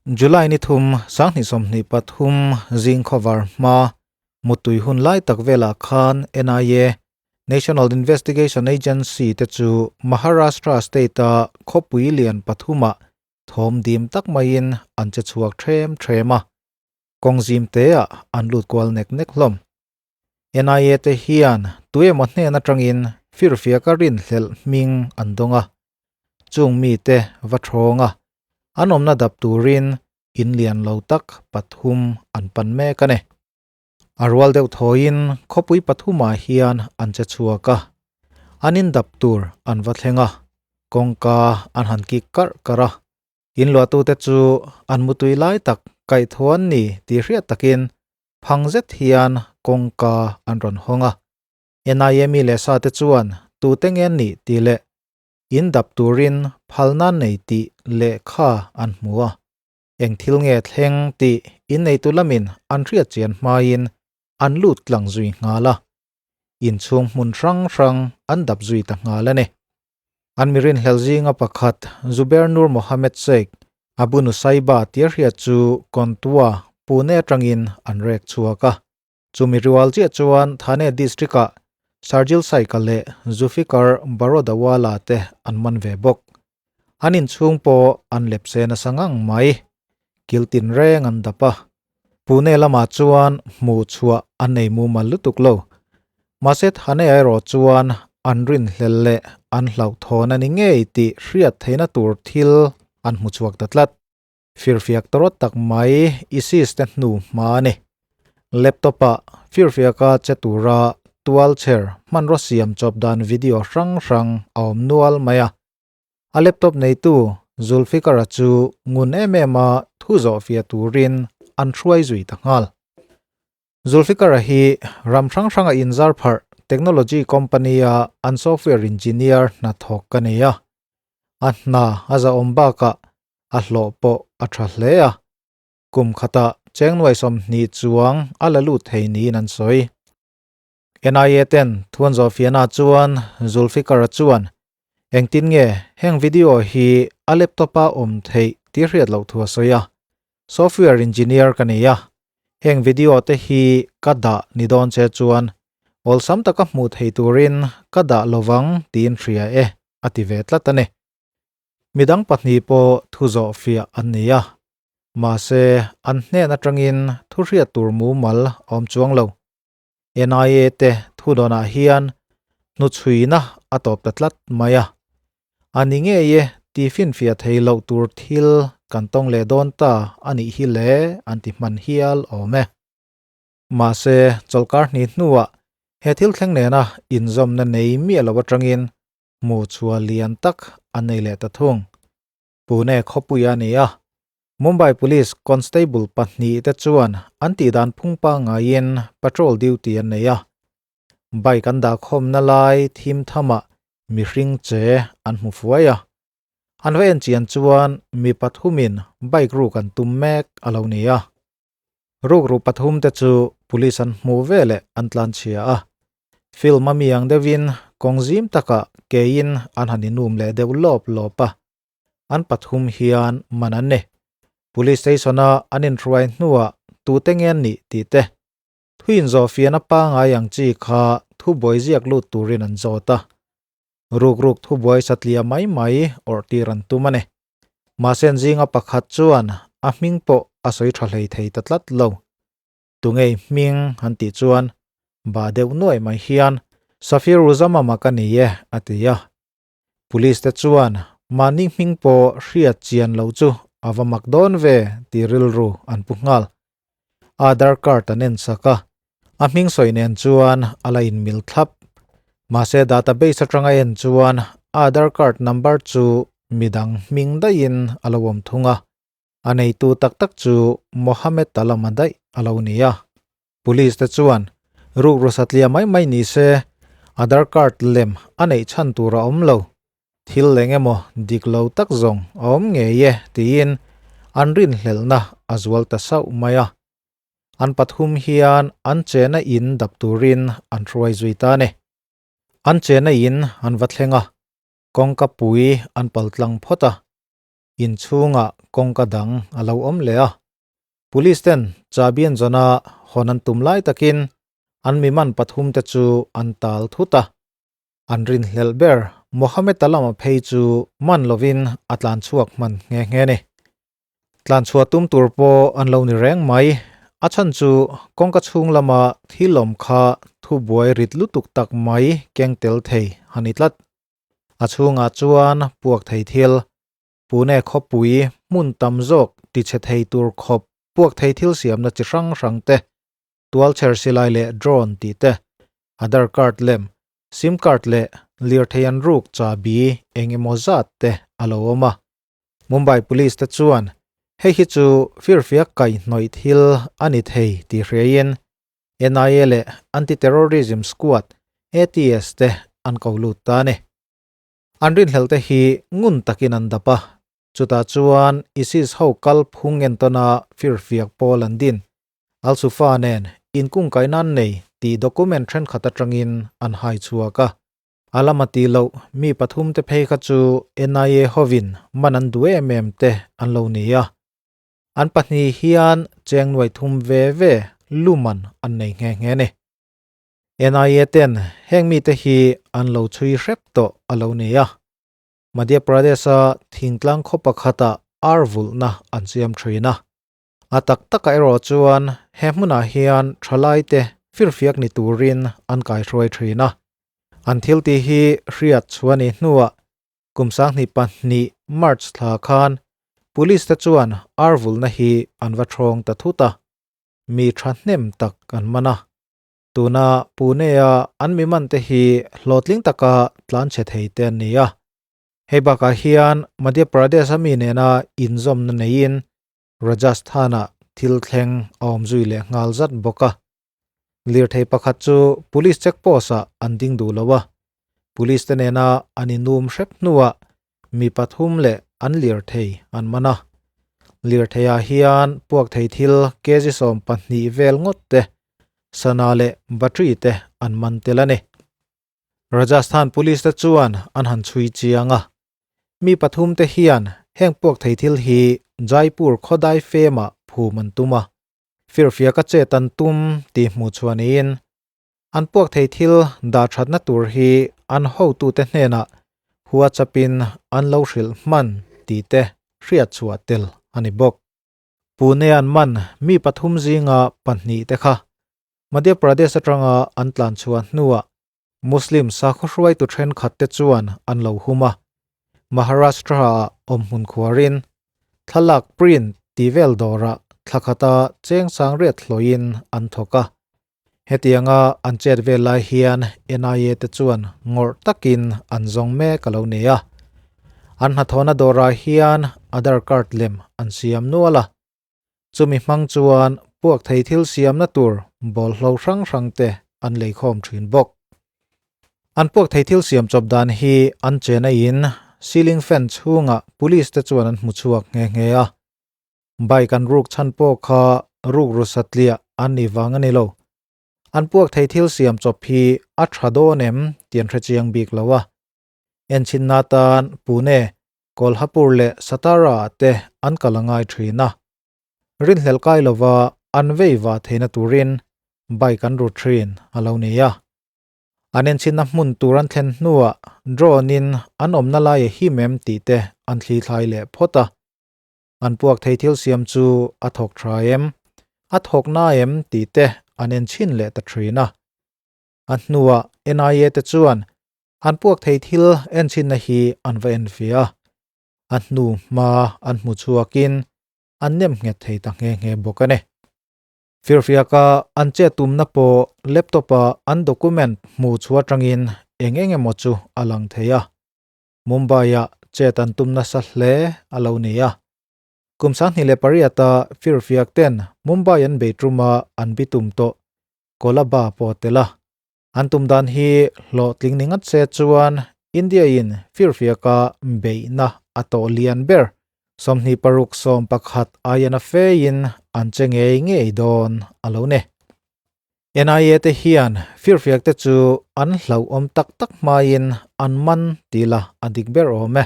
July ni thum, 2023 zing khawvar hma muttui hun lai tak velah khan NIA, National Investigation Agency, te chu Maharashtra state-a khawpui lian pathumah thawm dim tak maiin an che chhuak threm threm a, kawng zim teah an lut kual nek nek hlawm. NIA te hian tuemaw hnen atangin firfiaka rinhlelh hming an dawng a, chung mite va thawng a, an awmna dap turin in lian lo tak pathum an pan mek a ni. A rual deuh thawiin khawpui pathumah hian an che chhuak a, an in dap tur an va thleng a, kawngka an han kik karh karh a. Inluahtute chu an mutui lai tak kaihthawh an ni tih hriat takin phang zet hian kawngka an rawn hawng a. NIA mi leh sa te chuan tute nge an nih tih leh in dap turin phalna nei tih lehkha an hmu a. Eng thil nge thleng tih inneitu lamin an hriat chian hmain an lut tlang zui nghal a. Inchhung hmun hrang hrang an dap zui ta nghal a ni. An mi rinhlelh zinga pakhat Zubair Nur Mohammed Sheikh, Abu Nusaiba tia hriat chu Kontua, Pune atangin an rek chhuak a. Chumi rual chiah chuan Thane district-ah Sharjeel Saika leh Zulfikar Barodawala te an man ve bawk. An inchhung pawh an lepse nasa ngang mai. Kil tin reng an dap a. Pune lamah chuan hmuh chhuah an nei mumal lutuk lo. Mahse Thane erawh chuan an rinhlel leh an hlauhthawn a ni ngei tih hriat theihna tur thil an hmu chhuak ta tlat. Firfiak tawrawt tak mai ISIS te hnu hma a ni. Laptop ah firfiaka che tura tual chher hmanraw siam chawp dan video hrang hrang a awm nual mai a. A laptop neitu Zulfikar-a chu ngun em em a thu zawh fiah turin an hruai zui ta nghal. Zulfikar-a hi ram hrang hranga inzar pharh technology company-a an software engineer hnathawk a ni a. A hna a zahawm bakah a hlawh pawh a tha hle a, kum khatah cheng nuai 20 chuang a la lut thei niin an sawi. NIA ten thuan zawh fiahna chuan Zulfikar-a chuan engtin nge heng video hi a laptop-a awm theih tih hriat loh thu a sawi a, Software engineer ka ni a, heng video te hi ka dah ni dawn che chuan awlsam taka hmuh thei turin ka dah lovang tiin hria e a ti ve tlat a ni. Midang pahnih pawh thu zawh fiah an ni a, mahse an hnen atangin thu hriat tur mumal a awm chuang lo. NIA te thu dawnah hian hnuchhuina a tawp ta tlat mai a, a ni ngei e ti finfiah thei loh tur thil kan tawng leh dawn ta a nih hi le an ti hman hial awm e. Mahse chawlhkar hnih hnuah he thil thleng nena inzawmna nei miah lo atangin hmuh chhuah lian tak a nei leh ta thung. Pune khawpui a ni a, Mumbai Police Constable pahnihte chuan an tihdan phung pangaiin patrol duty an nei a. Bike an dahkhawmna lai thim thamah mihring che an hmu fuai a. An va en chian chuan mi pathumin bike ruk an tum mek a lo ni a. Rukru pathum te chu police an hmuh veleh an tlan chhia a. Film a mi ang deuhin kawng zim takah keiin an han inum leh deuh lawp lawp a. An pathum hian man an ni. Police station a an inhruai hnuah tute nge an nih tih te. Thu inzawh fiahna pangai ang chi kha thubuai ziak lut turin an zawt a. Rukruk thubuai satliah mai mai awrh tir an tum a ni. Mahse an zinga pakhat chuan a hming pawh a sawi tha hlei thei ta tlat lo. Tungei hming han tih chuan bah deuh nuai mai hian Safir Ruzamama ka ni e a ti a. Police te chuan mahni hming pawh hriat chian loh chu a va mak dawn ve tih rilru an pu nghal. Aadhaar card an en sak a, a hming sawi nen chuan a la inmil thlap. Mahse database atanga en chuan Aadhaar card number chu midang hming daihin a lo awm thung a, a neitu tak tak chu Mohammed Talama daih a lo ni a. Police te chuan rukru satliah mai mai ni se Aadhaar card lem a neih chhan tur a awm lo. Thil eng emaw dik lo tak zawng a awm ngei e tiin an rinhlelhna a zual ta sauh mai a. An pathum hian an chena in dap turin an hruai zui ta a ni. An chena in an va thleng a, kawngka pui an pal tlang phawt a. Inchhungah kawngka dang a lo awm leh a. Police ten chahbi an zawn a, hawn an tum lai takin an mi man pathum te chu an tal thut a. An rinhlelh ber Mohammed Alama phei chu man lovin a tlan chhuak hman nghe nghe a ni. Tlan chhuah tum tur pawh an lo ni reng mai. A chhan chu kawngka chhung lama thil awm kha thubuai rit lutuk tak mai keng tel thei a ni tlat. A chhungah chuan puak thei thil, Pune khawpui hmun tam zawk tichhe thei tur khawp puak thei thil siamna chi hrang hrang te, tualchher silai leh drone tih te, Aadhaar card lem, sim card leh lirthei an ruk chahbi eng emaw zat te a lo awm a. Mumbai Police te chuan hei hi chu firfiak kaihhnawih thil a ni thei tih hriaiin NIA leh Anti-Terrorism Squad, ATS, te an ko lut ta a ni. An rinhlelh te hi ngun takin an dap a, chutah chuan ISIS ho kal phung entawna firfiak pawl an din Al-Sufa nen inkungkaihna an nei tih document thenkhat atangin an hai chhuak a. A lama tih loh mi pathum te phei kha chu NIA hovin man an duh em em te an lo ni a. An pahnih hian cheng nuai thum ve ve luman an nei nghe nghe a ni. NIA ten heng mite hi an lo chhui hrep tawh a lo ni a. Madhya Pradesh-a thingtlang khaw pakhata ar vulhna an siam thin a. A tak takah erawh chuan he hmunah hian thalaite firfiak ni turin an kaihruai thin a. An thil tih hi hriat chhuah ni hnuah kum 2002 March thla khan Police te chuan ar vulhna hi an va thawng ta thut a, mi thahnem tak an man a. Tuna Pune-a an mi man te hi hlawhtling taka tlanchhe thei te an ni a. Hei bakah hian Madhya Pradesh-a mi nena inzawmna neiin Rajasthan-ah thil thleng a awm zui leh nghal zat bawk a. Lirthei pakhat chu Police check post-ah an ding duh lo a, Police te nena an inum hrep hnuah mi pathum leh an lirthei an man a. Lirtheiah hian puak thei thil kg 12 vel ngawt te, sana leh battery te an man tel a ni. Rajasthan Police te chuan an han chhui chiang a, mi pathum te hian heng puak thei thil hi Jaipur khawdai femah phum an tum a, firfiaka chet an tum tih hmuh chhuah niin an puak thei thil dah thatna tur hi an hotute hnenah WhatsApp-in an lo hrilh hman tih te hriat chhuah tel a ni bawk. Pune an man mi pathum zinga pahnih te kha Madhya Pradesh atanga an tlan chhuah hnuah Muslim sakhaw hruaitu thenkhat te chuan an lo hum a, Maharashtra-ah awmhmun khuarin thlalak print tih vel dawrah thla khata cheng sang riat hlawhin an thawk a. Hetianga an chet vel lai hian NIA te chuan ngawrh takin an zawng mek a lo ni a. An hnathawhna dawrah hian Aadhaar card lem an siam nual a. Chumi hmang chuan puak thei thil siamna tur bawlhlo hrang hrang te an lei khawm thin bawk. An puak thei thil siam chawp dan hi an chena in ceiling fan chhungah police te chuan an hmu chhuak nghe nghe a. Bike an ruk chhan pawh kha ruk ru satliah an nih vang a ni lo. An puak thei thil siam chawp hi a tha dawn em tih an hre chiang bik lo a. Enchinna atan Pune, Kolhapur leh Satara ah te an kal a ngai thin a. Rinhlelh kai lova an vei vah theihna turin bike an ru thin a lo ni a. An enchinna hmun tur an thlen hnuah drone in an awmna lai a him em tih te an thli thlai leh phawt a. An puak thei thil siam chu a thawk tha em, a thawk na em tih te an enchhin leh ta thin a. A hnuah NIA te chuan An puak thei thil enchinna hi an va enfiah a, a hnu hma an hmu chhuakin an nem nghet thei ta nghe nghe bawk a ni. Firfiaka an che tumna pawh laptop-a an document hmuh chhuah atangin eng eng emaw chu a lang thei a, Mumbai-ah chet an tum nasa hle a lo ni a. Kum 2008-a firfiak ten Mumbai an bei tuma an bitum tawh Colaba pawh a tel a. An tum dan hi hlawhtling ni ngat se chuan India-in firfiaka beihna a tawh lian ber 26 11 aian a feiin an che ngei ngei dawn a lo ni. NIA te hian firfiak te chu an hlauhawm tak tak hmain an man tih la a dik ber awm e.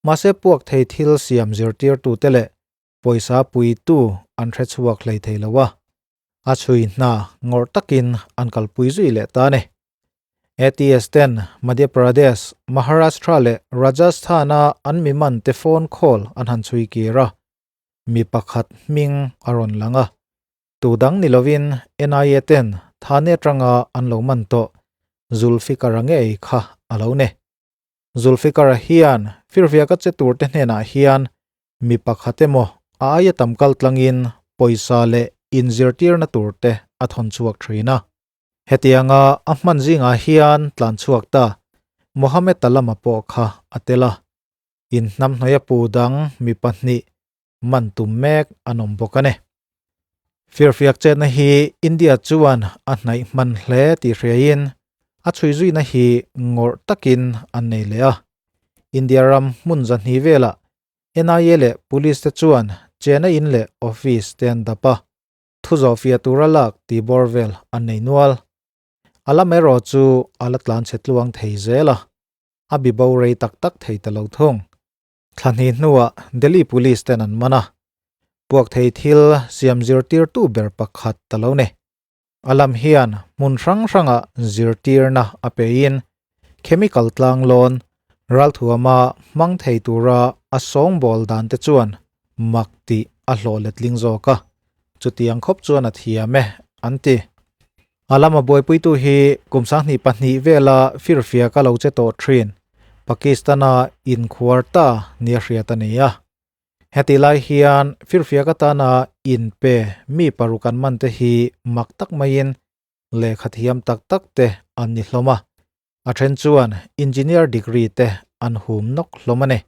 Mahse puak thei thil siam zirtirtute leh pawisa puitu an hre chhuak hlei thei lo a, a chhui hna ngawrh takin an kalpui zui leh ta a ni. ATS ten Madhya Pradesh, Maharashtra leh Rajasthan-a an mi mante phone call an han chhui kir a, mi pakhat hming a rawn lang a. Tu dang ni lovin NIA ten Thane atanga an lo man tawh Zulfikar-a ngei kha a lo ni. Zulfikar-a hian firfiaka che turte hnenah hian mi pakhat emaw a aia tam kal tlangin pawisa leh inzirtirna turte a thawn chhuak thin a. Hetianga a hman zingah hian tlan chhuak ta Mohammed Talama pawh kha a tel a. Inhnamhnawih a pu dang mi pahnih man tum mek an awm bawk a ni. Firfiak chetna hi India chuan a hnaih hman hle tih hriaiin a chhui zuina hi ngawrh takin an nei leh a. India ram hmun zahnih velah NIA leh Police te chuan chena in leh office te an dap a, thu zawhfiah tura lak tih bawr vel an nei nual. A lam erawh chu a la tlanchhe tluang thei zel a, a bibo rei tak tak thei ta lo thung. Thla hnih hnuah Delhi Police ten an man a, puak thei thil siam zirtirtu ber pakhat ta lo ni. A lam hian hmun hrang hrangah zirtirna a peiin chemical tlanglawn ralthuama hmang thei tura a sawngbawl dan te chuan mak tih a hlawh letling zawk a, chutiang khawp chuan a thiam e an ti. A lama buaipuitu hi kum 22 vela firfiak a lo che tawh thin Pakistan-a inkhuar ta nia hriat a ni a. Hetih lai hian firfiak atana inpe mi paruk an man te hi mak tak maiin lehkha thiam tak tak te an ni hlawm a, a then chuan engineer degree te an hum nawk hlawm a ni.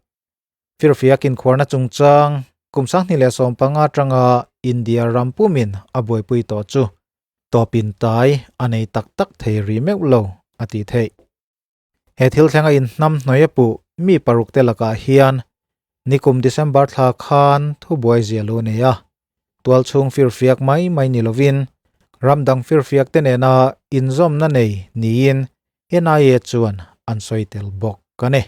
Firfiak inkhuarna chungchang kum 2015 atanga India ram pumin a buaipui tawh chu tawpin tai a nei tak tak thei rih meuh lo a tih theih. He thil thlenga inhnam hnawih a puh mi paruk te lakah hian nikum December thla khan thubuai zia lo nei a, tualchhung firfiak mai mai ni lovin ram dang firfiak te nena inzawmna nei niin NIA chuan an sawi tel bawk a ni.